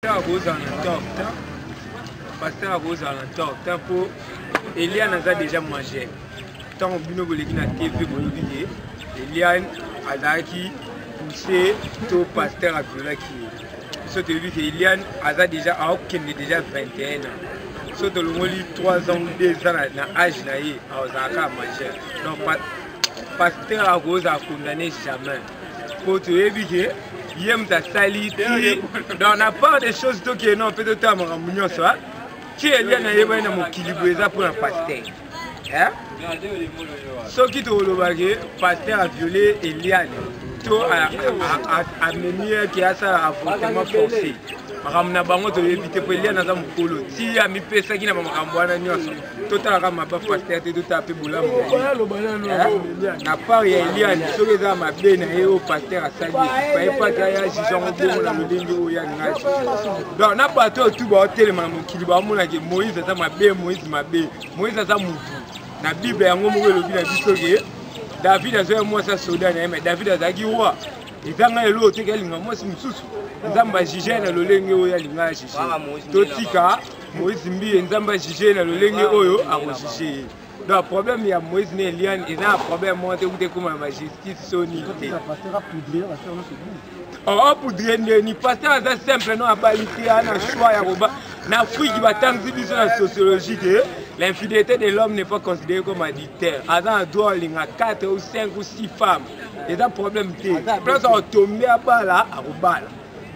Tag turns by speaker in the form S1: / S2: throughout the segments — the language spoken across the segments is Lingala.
S1: Pasteur akozala na tort te. Pasteur akozala na tort te mpo Eliane aza déjà majeur. Ntango bino boleki na TV bolobi ke Eliane azalaki poussé to pasteur aviolaki ye. Biso toyebi ke Eliane aza déjà aokende déjà 21 ans. So tolongoli 3 ans ou 2 ans na âge na ye azalaka majeur. Donc pasteur akozala condamné jamais. Po toyebi ke ye moto asali ti donc na part des choses tokende no mpe totala makambo nyonso ti Eliane ayebani na mokili boye eza mpona pasteur soki tokoloba ke pasteur aviole Eliane to amemi ye ke asala avortement forcé makambo na bango toyebi te mpo Eliane aza mokolo ti amipesaki na bamakambo wana nyonso totalaka maba pasteur te totala mpe bolamu na part ya Eliane soki eza mabe na ye oyo pasteur asali faye pata ya juge yango bongo na lolenge oyo ya ngai donc na bato oyo tu baotelema na mokili baomonake Moïse aza mabe Moïse mabe Moïse aza mutu na Bible yango moko elobi na biso ke David azoya mwasi ya soda na ye mais David azalaki roi eza ngai eloko te alinga mwasi mosusu Nzambe ajuge na lolenge oyo alinga ajuge totika Moïse Mbiye Nzambe ajuge na lolenge oyo akojuge ye donc problème ya Moïse na Eliane eza na problème moko te kuta ekóma na bajustice soni te apoudre ndeni pasteur aza simple no abali te ana choix ya koba na Afrique batangisi biso na sociologie ke l'infidélité de l'homme n'est pas considérée comme adultère aza na droit alinga 4 ou 5 ou 6 femmes eza problème te place akotombe abala akobala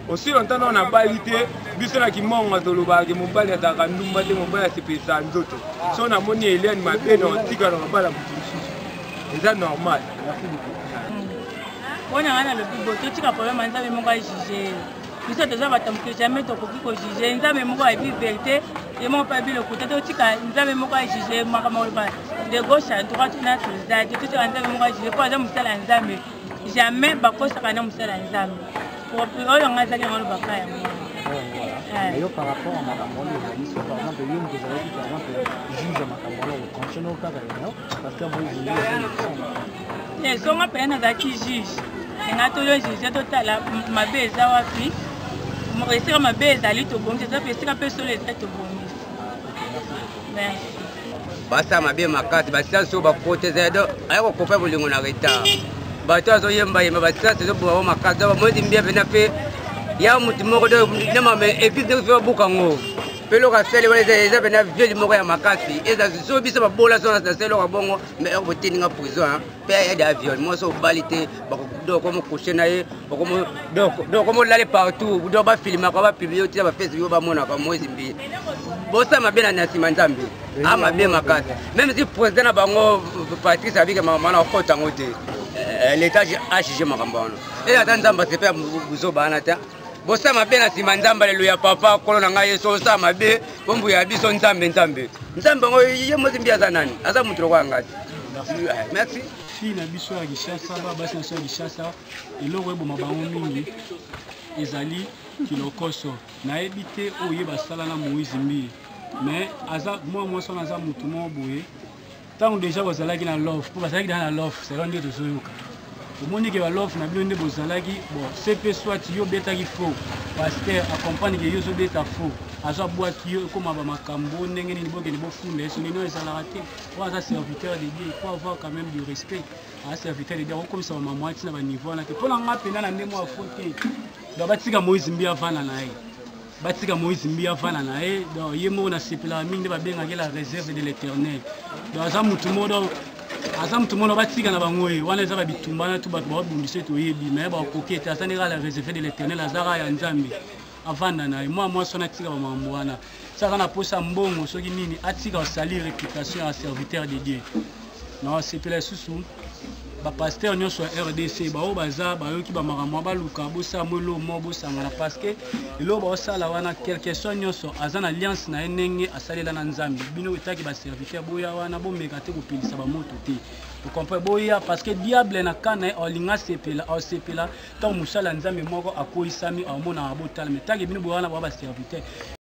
S1: aussi longtemps nao nabali te biso na kimongo tolobaka ke mobali azalaka ndumba te mobali asepelisa nzoto so namoni Eliane mabe na otika na mabala moto mosusu eza normal.
S2: Mpona ngai nalobi bo totika problème ya Nzambe moko ajuge biso toza bato ya mokili jamais tokoki kojuge Nzambe moko ayebi verité ye moko mpe ayebi lokuta totika Nzambe moko ajuge makambo koloba de gauche à droite na toza te totika Nzambe moko ajuge mpo aza mosala ya Nzambe jamais bakosaka na mosala ya Nzambe oyo ngai azali yango lobaka yango.
S3: Yo par rapport à makambo wana ezali so par exemple yo moto ozalaki par exemple juge ya makambo wana okotranche no kaka yo parce que Moïse
S2: Mbiye songa mpenza nazalaki juge enga toyo juge totala mabe eza wapi esika mabe ezali tobongisi eza mpe esika mpe solo eza tobongisi. Merci.
S4: Basala mabe makasi basiansi oyo baproteze do aya kokopa bolingo na retard bato azoyembayemba basiansi ezoboma bango makasi do Moïse Mbiye mpena mpe ya motu moko do na mama eglise ndenge mpe babuka yango mpe eloko asali wana eza mpena violi moko ya makasi eza so biso babola so nasali eloko ya bongo mais botindi nga prison mpe ya de avion mwasi obali te donc omo couche na ye donc omolale partout donc bafilimaka bapublie tina bafacebook bamonaka Moïse Mbiye bosala mabe na nsima Nzambe a mabe makasi même si président na bango Patrice abike makambo wana okota yango te l'état ajuge makambo wana e ata Nzambe asepe ya buzoba wana te bosala mabe na nsima Nzambe aleluya papa kolo na ngai Yesu osala mabe bombuya biso Nzambe Nzambe Nzambe yango ye Moïse Mbiye aza nani aza motu lokola ngai merci.
S5: Fille na biso ya Kinshasa ba basi na biso ya Kinshasa eloko eboma bango mingi ezali kilokoso nayebi te oyo ye basala na Moïse Mbiye mais aza mwa mwasi wana aza motu moko boye ntango deja bazalaki na love mpo bazalaki deja na love selon nde tozoyoka omoni ke balove na bino nde bozalaki bon cp soit yo obetaki faux pasteur acomprendre ke yo ozobeta faux azwa bwaki yo ekóma bamakambo ndenge nini bokende bofunda ye soki no ezalaka te oyo aza serviteur de Dieu, il faut avoir quand même du respect. Aza serviteur de Dieu akokomisa bamama ntina baniveau wana te mpo na nga mpenza na ndenge ya faux te donc batika Moïse Mbiye avanda na ye batika Moïse Mbiye avanda na ye donc ye moko nasepelaka mingi nde babengaki la réserve de l'Éternel donc aza motu moko donc aza motu moko batika na bango ye wana eza babitumba wana tu bato baobundisa toyebi mais bakoki ete aza ndenge la réserve de l'Éternel aza kaka ya Nzambe avanda na ye mwa mwasi wana atika bamakambo wana so aza na posa mbongo soki nini atika osali réputation ya serviteur de Dieu na osepela lisusu bapasteur nyonso ya RDC baoyo baza bayoki bamakambo baluka bosala mo eloko moko bosangana parce que eloko baosala wana quelque soit nyonso aza na alliance na ye ndenge asalela na Nzambe bino etaki baserviteur boya wana bomeka te kopelisa bamoto te ocomprendre boya parce que diable na ka na ye alinga sepela aosepela ntango mosala ya Nzambe moko akoyisami aomonaka botala mais tanke bino boya wana boya baserviteur.